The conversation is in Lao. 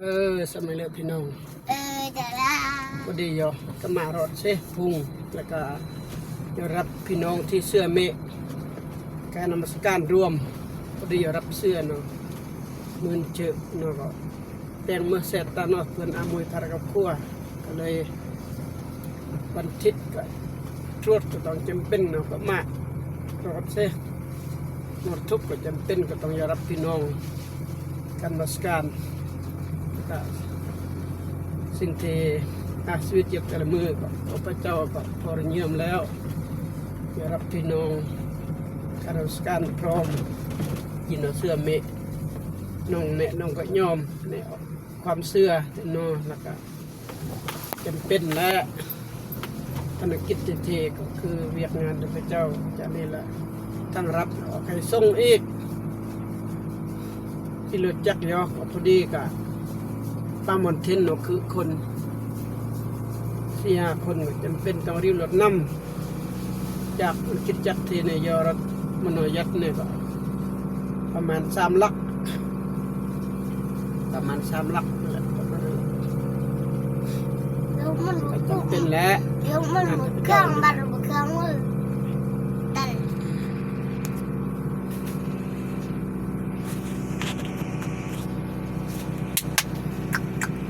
ເອີ ສະບາຍດີພີ່ນ້ອງ ເອີ ດາລາ ພໍດີຢູ່ ກະມາຮອດເຊພູມ ແລ້ວກະໄດ້ຮັບພີ່ນ້ອງທີ່ເຊື່ອເມະ ການນະມັດສະການລວມ ພໍດີຢູ່ຮັບເຊື້ອເນາະ ໝື່ນເຈີເນາະ ກໍແຕ່ງມື້ແຊດຕາເນາະ ເພິ່ນອາມວຍພາກັບຄົວ ກໍເລີຍ ວັນທິດກໍ ທວດກໍຕ້ອງຈຳເປັນເນາະ ກໍມາ ກໍເຊ ມາທຸບກໍຈຳເປັນ ກໍຕ້ອງຢາມຮັບພີ່ນ້ອງ ການນະມັດສະການ ກໍສິ່ງທີ່ ອາ ຊີວິດຢູ່ແຕ່ລະມື້ ກໍ ກໍພະເຈົ້າກໍພໍໄດ້ຢ້ຽມແລ້ວ ຢາມຮັບພີ່ນ້ອງ ການນະມັດສະການພ້ອມ ກິນເອົາເຊື່ອເມະ ນ້ອງແນະ ນ້ອງກໍຍອມ ໃນຄວາມເຊື່ອເນາະ ແລ້ວກໍ ຈຳເປັນແຫຼະ ພາລະກິດທີ່ແທ້ກໍຄືວຽກງານຂອງເຂົາເຈົ້າ ຈາກນີ້ລະ ທັງຮັບເອົາໄປສົ່ງອີກ ຂີ່ລົດຈັກຢູ່ ກໍພໍດີກະ ປ້າມອນເທັນເນາະ ຄືຄົນສີ່ຫ້າຄົນ ກໍຈຳເປັນຕ້ອງລິ້ວລົດນຳ ຈາກຄຣິສຕະຈັກທີ່ໃນຢໍຣັດມະໂນຍັດນີ້ກໍປະມານສາມຫຼັກ ປະມານສາມຫຼັກນັ້ນແຫຼະ ປະມານນັ້ນແຫຼະ ດຽວມັນ ກໍຈຳເປັນແຫຼະ ດຽວມັນບໍ່ເຄື່ອງ ບັດບໍ່ເຄື່ອງເວີຍ